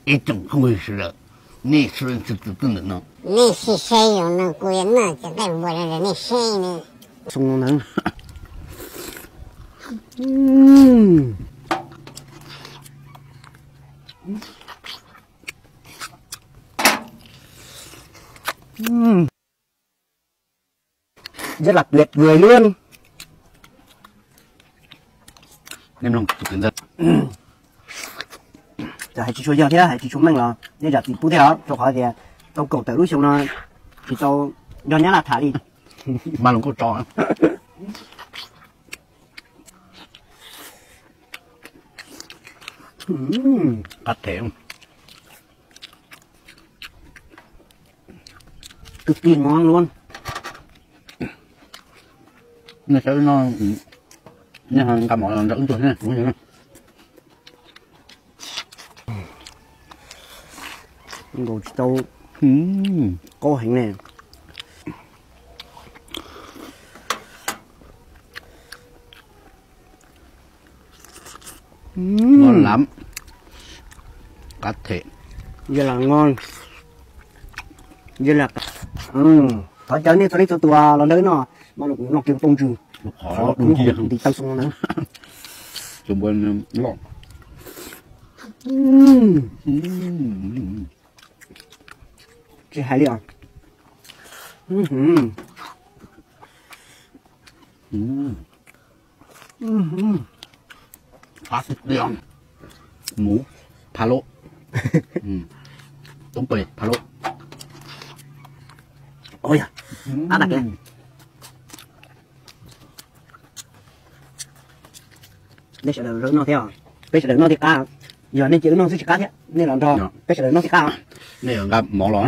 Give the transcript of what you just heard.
Ib tsoom phooj ywg sawv daws, nej sawv daws txhua tus tuaj ntawm no, nej sib saib zoo no kuv yuav noj cov nqaij npua no rau nej saib ne. Xoo no na. Rất là tuyệt vời luôn. Txawm hais tsis tshua yog thiab hais tsis tshua meej los nej zam txim pub thiab os, rau qhov tias tau kaum tawm lub xyoo no tsis tau nrog nyab laj tham li. Mas los kuj tso. Qab them. Twb plig mov luaj. Nej saib no, nej nqa mov los nrog wb ntsug thiab. Nkaus tsis tau, qaub heev ne. Ngon lắm. Qab them. Rất là ngon. Rất là, thov caw nej txhua leej txhua tus los nrog wb noj, no kuv noj kiag poob ntsws. Qhov ntim taw xoo no na. Tsis hais li os. Hmoob pha lub, toob pes pha lub. Ab, nej sawv daws noj thiab, peb sawv daws noj thiaj qab. Yog nej cia wb noj xwb tsis qab thiab, nej los nrog peb sawv daws noj thiaj qab. Nej nqa mov los.